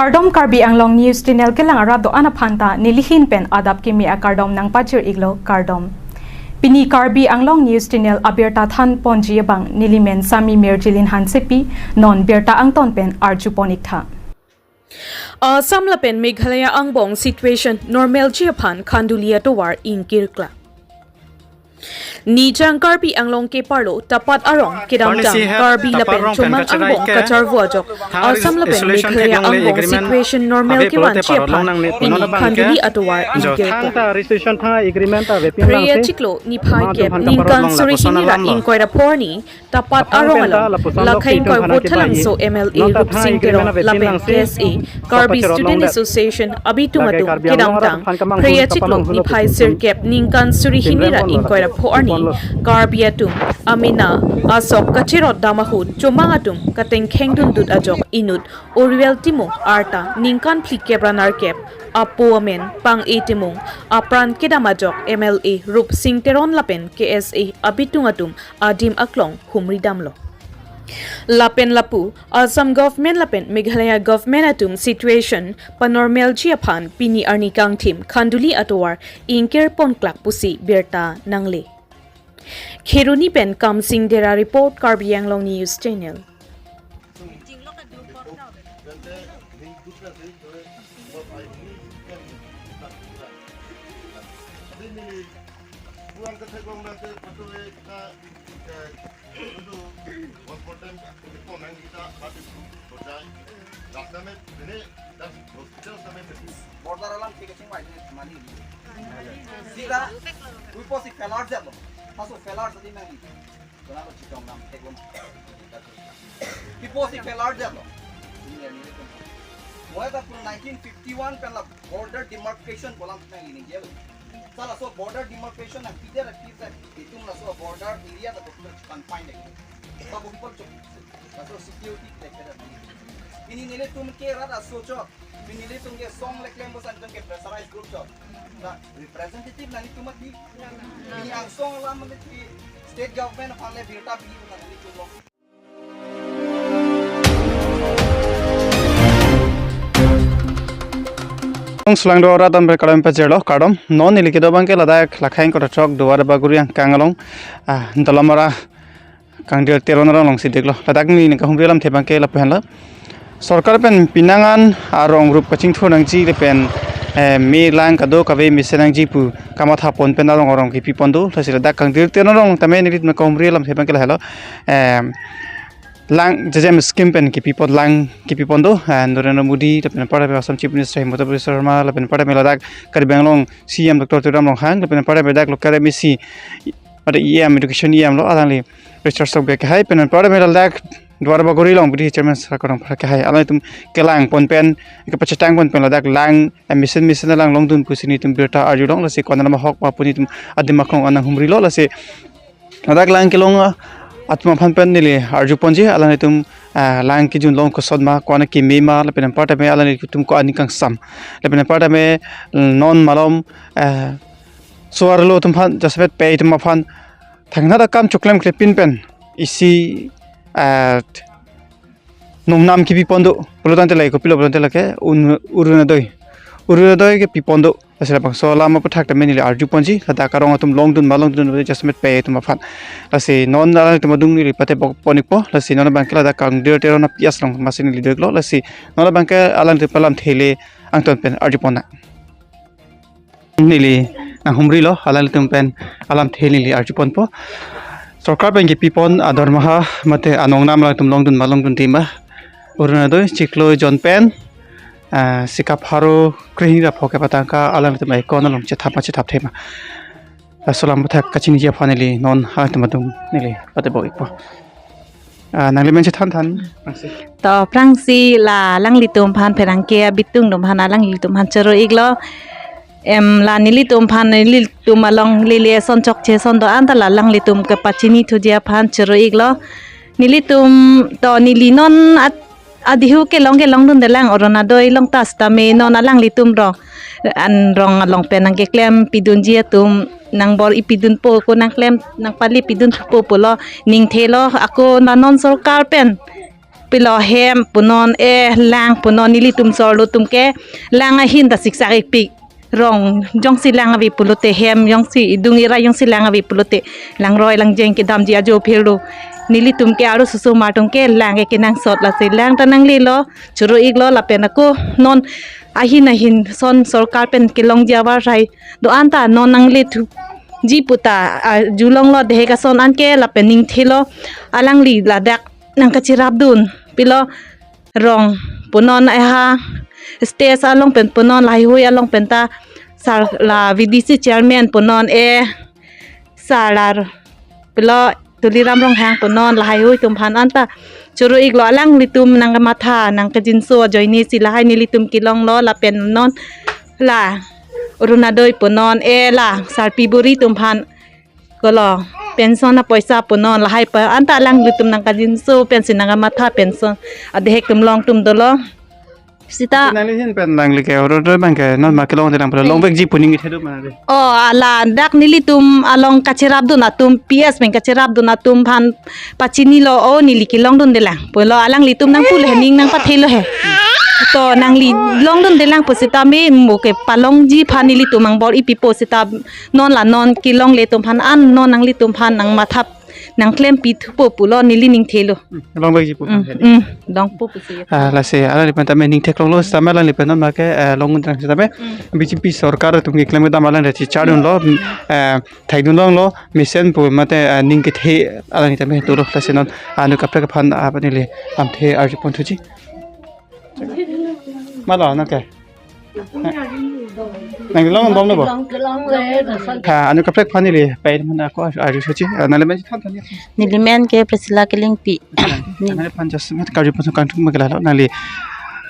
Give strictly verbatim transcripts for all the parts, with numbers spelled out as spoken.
Kardom, Karbi Anglong News Channel kelang arat do-an aphan ta nelihin pen adap kimi akardom nangpajir-iklo, kardom. Pini Karbi Anglong News Channel abirta thanponji abang nelimen Sami Mirjilin Hansepi, non birta angton pen arjupon-iktha. Assam lapen Meghalaya angbong situation normalji aphan Khanduli atovar ingkirklak. Nijang Karbi Anglong keparlo Tapat arong kedamtang Karbi lapen Chomang angbong kacharvo ajok Assam lapen Meghalaya angbong situation normal kevanji aphan pini Khanduli atovar ingkirklak. Phre achiklo niphai kep ningkan suri hini ra ingkoi ra pho arni Tapat arong along lakhai ingkoi Vothatlangso M L A Rupsing Teron lapen K S A Karbi Student Association abitung atum kedamtang phre achiklo niphai sirkep ningkan suri hini ra ingkoi ra pho arni Karbi atum amena asok kachirot dam ahut Chomang atum katengkheng dundut ajok inut Oriwel Timung arta ningkan phlikep ra nerkep apo amen Pang-e Timung apran kedam ajok M L A Rupsing Teron lapen K S A abitung atum adim aklong humridamlo. Lapen lapu, Assam government lapen Meghalaya government atum situation panormalji aphan pini arni kangthim Khanduli atovar ingkirponklak pusi birta nangle. Kheroni pen Kamsing Dera report, Karbi Anglong News Channel. Border alam ke kachingvai ni mani. Sida, ui pusi failure jatlo. Haso failure jadi nang. Kona lo chitong nam tekon. Ui pusi failure jatlo. Ini yang ini kan. Mo ta pun nineteen fifty-one pen la border demarcation pu alam nang ini jelo. Sa laso border demarcation nangpidet ra pisa itum laso border area ta betul confine lagi. Sa bo people chok. Laso security ke kere. Pini nelitum ke rat aso chok. Pini nelitum ke song le klempo san ke pressurize group chok. Na representative nanglitum ati. Pini angsong alam mati state government aphan le birta pi na nanglitum lo. Ong sulang do rat an ber kardom pajirlo, kardom. Non neli kedo abang ke ladak lakhai ingkoi ra throk Duarbagori angkang along, ah, Dolamara Kangdir Teron arong alongsi diklo. Ladak neli nangkahumri alamthe abang ke lapu henlo. Sorkar pen pinangan arong rup kachingthur nangji lapen, eh, me lang kadokave mesen nangji pu kamathapon pen arong arong kipipon do. Lasi ladak Kangdir Teron arong tame neli nangkahumri alamthe abang ke lahelo. Eh, lang jejem scheme pen kipipon, lang kipipon do. Eh, Narendra Modi lapen anparta Assam Chief Minister Himanta Biswa Sarma lapen anparta ladak Karbi Anglong C M Doctor Tuliram Ronghang lapen anparta dak local M A C, pada E M, Education E M lo alangli Richard Sokbe kehai pen anparta ladak Duarbagori along bidi chairman sar korong phar kehai alanglitum kelangpon pen, kepachetangpon pen ladak lang, eh, mesen mesen lang longdun pusi nelitum birta arjulong, lasi kona ma hok ma pu nelitum adim aklong an nanghumrilo, lasi ladak lang kelong, ah, atum aphan pen neli arjuponji, alanglitum, ah, lang kejun long kosonma, kona kemema, lapen anparta alanglitum ko ani kangsam. Lapen anparta non malom, ah, so-arlo atum aphan, jasemet pei atum aphan thangnat akam choklemklepin pen isi, ah, nongnam kipipon do, pulotangte lake, kopilo pulotangte lake, un-, Orunodoi. Orunodoi kepipon do. Lasi labangso alam aputhak tame neli arjuponji, ladak arong atum longdun ma longdun jasemet pei atum aphan. Lasi non alanglitum adung neli patebokpon-ikpo, lasi non abang ke ladak Kangdir Teron a-P S along masi neli diklo, lasi non abang ke alanglitum alamthe le angton pen arjupon nang. Neli nanghumrilo, alanglitum pen alamthe neli arjuponpo. Sorkar pen kipipon adormaha mate anongnam alanglitum longdun ma longdunde ma, Orunodoi chiklo jon pen, ah, sika pharo krehini ra pho kep atangka alanglitum account along chethap ma chethapthe ma. Laso alam aputhak kachiniji aphan neli non alanglitum adung neli patebok-ikpo. Ah, nangli men chethan than, aphrangsi. To, aphrangsi la alanglitum aphan pherangke abitung atum aphan alanglitum aphan choro-iklo. Em, la nelitum aphan nelitum along lele ason chokche ason do-an ta la alanglitum kepachinithuji aphan choro-iklo. Nelitum to neli non at-, adihu kelong kelongdunde lang Orunodoi along ta sitame non alanglitum rong, an rong along pen nangkeklempidunji atum nangbor-ipidunpo, ko nangklem nangpalipidunpo pulo ningthelo, ako na non sorkar pen pilo hem punon, eh, lang punon, nelitum chorlo atum ke lang ahin ta siksak ikpik. Rong jongsi lang ave pulote, hem jongsi, idung irai jongsi lang ave pulote, langroi langjeng kedamji ajo phirlo. Nelitum ke arloso osomar atum ke lang ke kenangsot, lasi lang ta nanglelo, choro iklo, lapen ako non ahin ahin ason sorkar pen kelongji avar rai do-an ta non nanglethuji pu ta, ah, julonglo, dehek ason anke lapen ningthelo, alangli ladak nangkachirapdun pilo, rong punon, eh, ha stage along pen punon, lahaihui along pen ta sar la V D C chairman punon, eh, sar lar pilo Tuliram Ronghang punon, lahaihui atum aphan anta choro iklo, alanglitum nangkamatha nangkajinso ajoine si lahai nelitum kelonglo, lapen non la Orunodoi punon, eh, la sarpi buri atum aphan kolo pension apoisa punon, lahai pa anta alanglitum nangkajinso pensi nangkamatha, pension adehek atum long atum dolo. Sita nangli ahin pen nangli ke Orunodoi abang ke non ma kelongdunlang pulo, longvekji pu ningje thedo ma nangli? Oh, ladak nelitum along kachirapdun atum, P S pen kachirapdun atum aphan pachinilo, oh, neli kelongdundelang pulo, alanglitum nangpulo he, ning nangpathelo he. To nangli longdundelang pu sitame mo kepalongji aphan nelitum angbor ipipo, sita non la non kelongle atum aphan an non nanglitum aphan nangmatha nangklempi thupo pulo neli ningthelo. Hmm, longvekji pu aphan. Hmm, hmm, longpo pusi. Ah, lasi alanglitum tame ning theklonglo, sitame alanglitum non ma ke, eh, longdunlang sitame. Hmm. B J P sorkar atum keklem kedam alangli chichardunlo, eh, thekdunlonglo, mesen pu mate, eh, ning kethe alanglitum tame dolo, lasi non anut kaprek aphan, ah, neli lamthe arjupon thuji. Malo nang ke? Nangli longbomlo bo? Long, longle, lason. Ha, anut kaprek aphan neli pei mana ako arju sochi. Ah, nangli men than than ya. Neli men ke Priscilla Killingpi. Nangli aphan just met karju pasu kangthum ma kelalo nangli.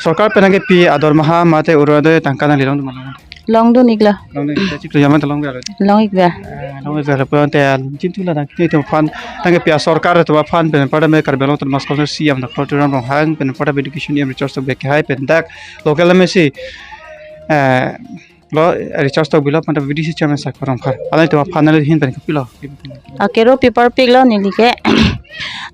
Sorkar pen nangkepi adormaha mate Orunodoi tangka nangli longdun ma long? Longdun iklo. Longdun iklo, chiklo jaman ta longve alo. Long ikve. Eh, long ikve alo pulote, ah, chintu la nangtum aphan, nangkepi asorkar atum aphan pen pada me Karbi Anglong Autonomous Council C E M Doctor Tuliram Ronghang pen pada education E M Richard Tokbi ke hai pen dak local M A C, eh, lo, eh, Richard Tokbi lo pen V D C chairman Sakho Rongphar, alanglitum aphan nangli ahin pen kopilo? Akero pi parpiklo neli ke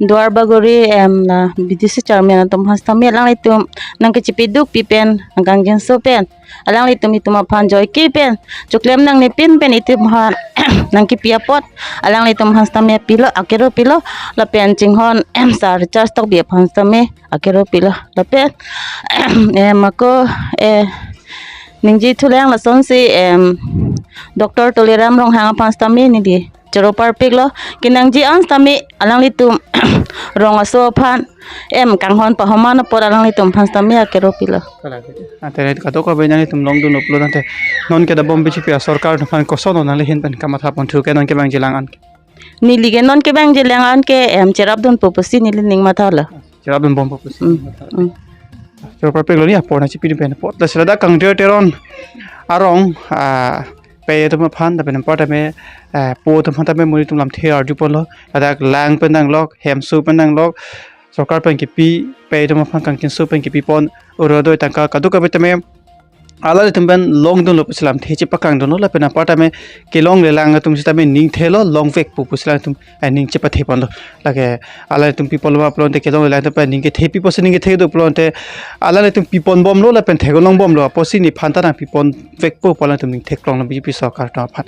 Duar Bagori, em, la V D C chairman atum aphan sitame alanglitum nangkachipidukpi pen, nangkangjinso pen, alanglitum itum aphan joike pen, choklem nangnepin pen itum aphan nangkepi apot alanglitum aphan sitame pilo, akero pilo, lapen chinghon, em, sar Richard Tokbi aphan sitame akero pilo, lapen, em, ako, eh, ningje thulang lasonsi, em, Doctor Tuliram Ronghang aphan sitame neli choro parpiklo, kenangji an sitame alanglitum rong aso aphan, em, kanghon pahoman apot alanglitum aphan sitame akero pilo. Kalang. Ante kadokave nanglitum longdunlo pulo tangte, non kedobom B J P asorkar atum aphan koson nangli ahin pen kamatha ponthu ke non kevangjilang an ke? Neli ke non kevangjilang an ke, em, cherapdunpo pusi neli ning mathalo. Cherapdunbompo pusi. Mm, mm. Choro parpiklo ni apor nangchipidun pen apot. Lasi ladak Kangdir Teron arong, ah, pei atum aphan, lapen anparta me, eh, po atum aphan tame monit atum lamthe arjuponlo. Ladak lang pen nanglok, hemso pen nanglok, sorkar pen kepi, pei atum aphan kangchinso pen kepipon, Orunodoi tangka kadokave tame alanglitum pen longdunlo pusi lamthe chepakangdunlo, lapen anparta me kelonglelang atum sitame ningthelo, longvekpo pusi alanglitum, eh, ning chepatheponlo. Lake alanglitum piponlo ma pulote kelonglelang atum pen ning kethepipo si ning kethe do pulote alanglitum piponbomlo lapen theklongbomlo apotsi nephan ta nangpiponvekpo pu alanglitum ning theklonglo B J P sorkar atum aphan.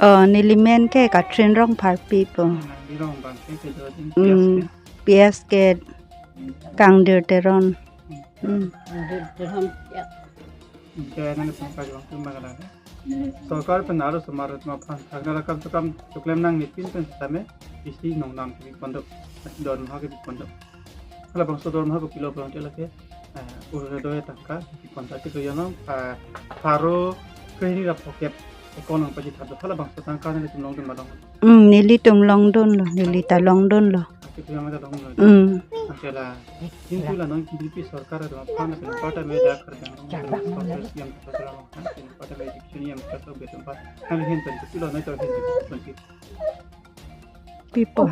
Oh, neli men ke Catherine Rongpharpi pu. Nangli rong abang ke kedo ding? Hmm, P S ke? P S ke Kangdir Teron. Hmm. Kangdir Teron, ya. Anke nangli pangkaj abang tum bang lang. Sorkar pen arloso osomar atum aphan, thakna la kam sukam choklem nangnepin pen sitame isi nongnam kepipon do, dormaha kepipon do. Halabangso dormaha kopilo pulote lake, eh, Orunodoi tangka kepipon do, chiklo jaman, eh, pharo krehini ra phokep account nangpachethap do. Halabangso tangka nanglitum longdun ma long? Hmm, nelitum longdunlo, neli ta longdunlo. Chiklo jaman ta longdunlo. Hmm. Anke la chintu la non B J P sorkar atum aphan, lapen anparta me dak Karbi Anglong Autonomous Council C E M Tuliram Ronghang, lapen anparta me education E M Richard Tokbi atum aphan nangli ahin pen kopilo, nangtum ahin pen kopilo? Pipo.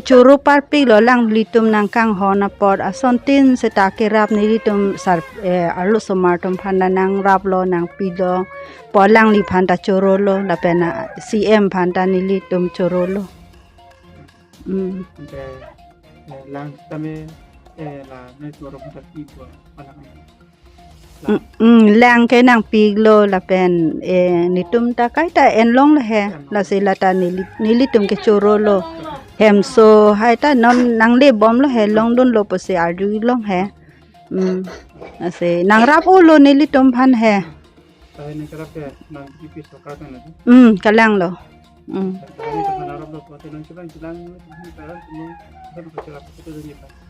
Choro parpiklo, alanglitum nangkanghon apot asontin seta kerap nelitum sar, eh, arloso osomar atum aphan nangraplo, nangpilo pu alangliphan ta chorolo, lapen, ah, C E M aphan ta nelitum chorolo. Hmm. Anke, eh, lang sitame Eh, la ne tu orang tak ibu anak-anak. Mm, mm, lang ke nangpiklo lapen, eh, netum ta kaita enlong lo he. Enlong. Lasi lata neli, nelitum ke choro lo. Hemso hai ta non nangle bomlo he, longdunlo pusi arjulong he. Mm. Lasi nangrap-olo nelitum aphan he. Tahai nangkerap ke nang B J P sorkar kan lagi. Mm, kalanglo. Mm. Tahai nangkerap lo, nangarap lo, nangarap lo, nangarap lo.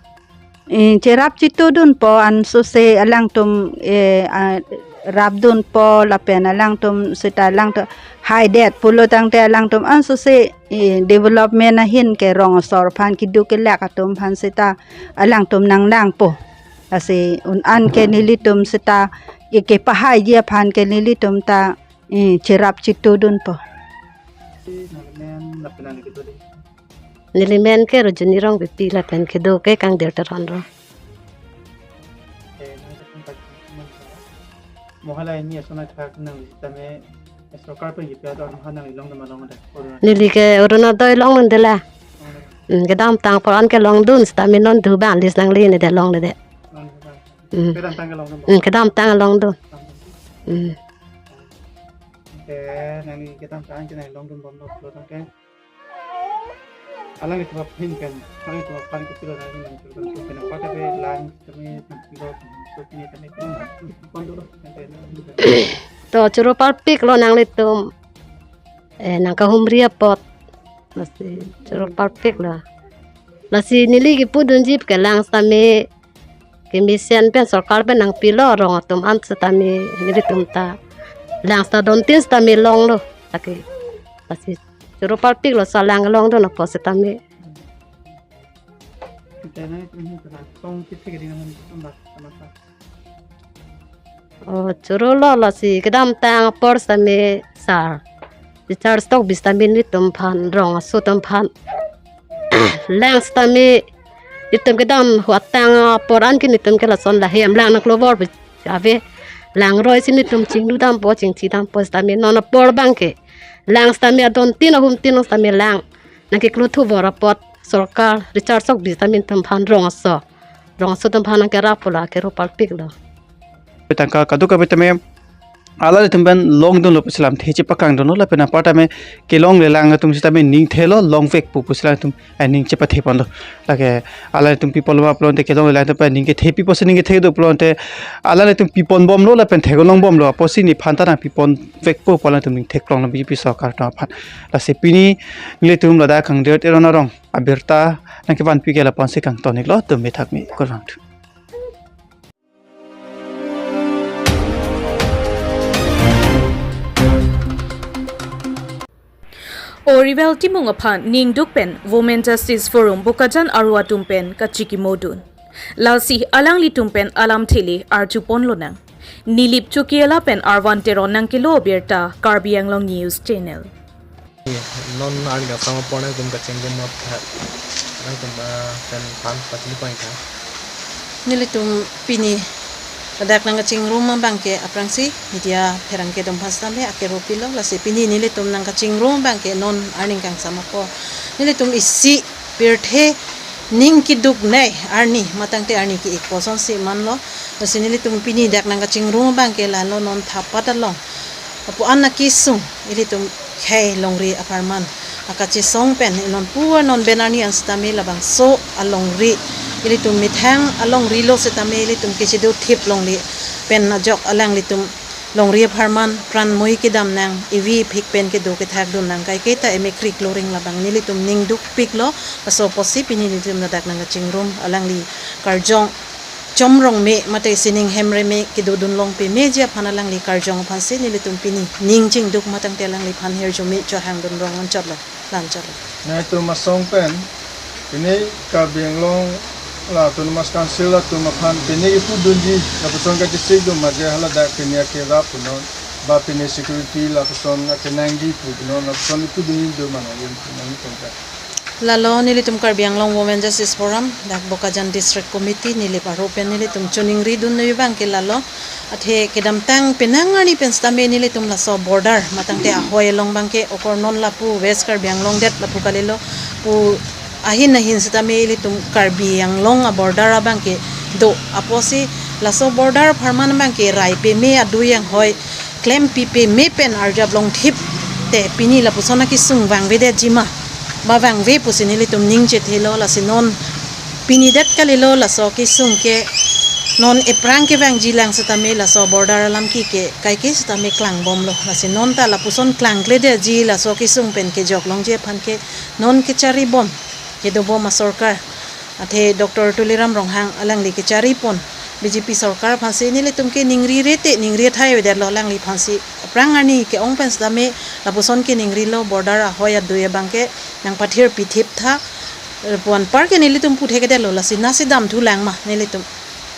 Eh, cherap chitudunpo ansose alangtum, eh, ah, rapdunpo lapen alangtum seta alangtum haidet pulo tangte alangtum ansose, eh, development ahin ke rong asor aphan keduk kelak atum aphan seta alangtum nanglangpo. Lasi un-an ke nelitum seta kepahaiji aphan ke nelitum ta, eh, cherap chitudunpo. Neli men ke Rujuni Rongpipi lapen kedo ke Kangdir Teron ro. Mo hala ini ason athak nang tame sorkar pen kipi ador maha nang ilong dama long ada. Neli ke Orunodoi longdunde la. Hmm, kedamtang apor an ke longdun seta mi non du bang list nangli ne de longle de. Hmm. Kedamtang ke longdun. Hmm, kedamtang longdun. Hmm. Ke nangli kedamtang ke nang longdun bomlo pulo tangte. Alanglitum aphan pen, alanglitum aphan ke pilo nang nang churban tu pen apa tapi lang kami pilo so kini kami pun pon dulu. To choro parpiklo nanglitum, eh, nangkahumri apot. Lasi choro parpiklo. Lasi neli kepudunji ke lang seta mi kemesen pen sorkar pen nangpilo rong atum an seta mi nelitum ta lang seta dontin seta mi longlo. Lake lasi choro parpiklo, sa lang longdun apot seta mi. Oh, chorolo, lasi kedamtang apor seta mi sar Richard Tokbi seta mi nelitum aphan, rong aso atum aphan lang seta mi, itum kedam hu atang apor an ke nelitum ke lason lahei amlang nangklovor ave, langroi si nelitum chinglu dampo, chingthi dampo seta mi non apor abang ke lang seta mi adontin ahumtin seta mi lang nangkeklo thuvor apot sorkar Richard Tokbi seta mi nelitum aphan rong aso, rong aso atum aphan nangkerap pulo, kero parpiklo. Tangka kadokave tame alanglitum pen longdunlo pusi lamthe chepakangdunlo lapen apar tame kelongle lang atum seta mi ning thelo, longvekpo pusi alangtum aning chepathe ponlo. Lake alanglitum pi ponlo ma pulote kelongle lang atum pen ning kethe, pi pusi ning kethe do pulote alanglitum pi pon bomlo lapen theklong bomlo, apotsi nephan ta nangpi ponvekpo pu alangtum ning theklonglo B J P sorkar atum aphan. Lasi pini nelitum ladak Kangdir Teron arong abirta nangkevanpi ke lapu-ansi kangton-iklo, tumi thakmi kurvangthu. Oriwel Timung aphan ningduk pen Women Justice Forum Bokajan aru atum pen kachikimodun. Lasi alanglitum pen alamthe le arjupon lonang. Nilip Chokila pen Arvan Teron nangkelo abirta, Karbi Anglong News Channel. Non arni kangsam apor nangtum kachingrum aphan, nangtum, ah, pen phan pachini poin tha. Nelitum pini ladak nangkachingrum abang ke aphrangsi media pherangke atum aphan seta mi akero pilo, lasi pini nelitum nangkachingrum abang ke non arni kangsam apor. Nelitum isi pirthe ning keduk nei arni, matangte arni ke-ik kosonsi manlo. Lasi nelitum pini dak nangkachingrum abang ke lalo non Thapat along apu an akesung ilitum khei longri apharman akachesong pen, non pu non ben arni an seta mi labangso alongri ilitum methang alongri lo seta mi ilitum kechedo thip longle pen ajok alanglitum longri apharman pran moi kedam nang, evi phik pen kedo kethak dun nang, kaike ta emekri kloring labang nelitum ningduk piklo. Laso apotsi pini nelitum ladak nangkachingrum, alangli karjong Chom Rongme mate Sining Hemreme kedodun long pemeji aphan alangli karjong aphansi nelitum pini ning chingduk, matangte alangliphan hirjume chohangdun rong anchotlo, la anchotlo. Nelitum asong pen pini Karbi Anglong la Autonomous Council atum aphan pini kepudunji lapuson kachesik do maje haladak pini akerap punon, ba pini security lapuson akenangji pu punon, lapuson kepudunji do mane yun punon tongka. Lalo nelitum Karbi Anglong Women Justice Forum dak Bokajan District Committee nilip arupen nelitum choningri dun abang ke lalo, athe kedamtang penang arni pen seta mi nelitum laso border matangte ahoi along abang ke okor non lapu West Karbi Anglong det lapu kalilo, pu Ahin ahin sitame ilitum Karbi Anglong a-border abangke do. Apotsi laso border apharman abangke rai peme, adui anghoi klem pipeme pen arjap longthip te pini lapuson akesung vangvedetji ma? Ba vangve pusi nelitum ning chethelo, lasi non pini det kalilo laso kesung ke. Non ephrang kevangji lang sitame laso border alam ke ke kaike sitame klangbomlo. Lasi non ta lapuson klangkledetji laso kesung pen kejok longji aphan ke non kecharibom, kedobom asorkar, athe Doctor Tuliram Ronghang alangli kecharipon B J P sorkar aphansi nelitum ke ningri rete, ningri athai avedetlo alangliphansi. Aphrang arni ke-ong pen sitame lapuson ke ningrilo, border ahoi adui abangke nangpathir pithip tha pu anpar ke nelitum puthekedetlo, lasi nasi damthulang ma nelitum?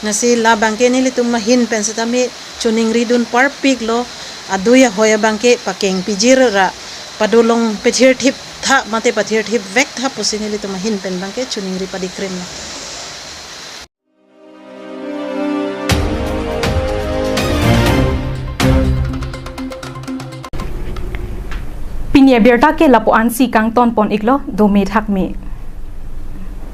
Lasi labangke nelitum ahin pen sitame choningridun parpiklo, adui ahoi abangke pakeng pijir ra padolong pethirthip tha mate pathirthip vek tha pusi nelitum ahin pen abangke choningri padikrimlo. Pini abirta ke lapu-ansi kangtonpon-iklo, dome thakme.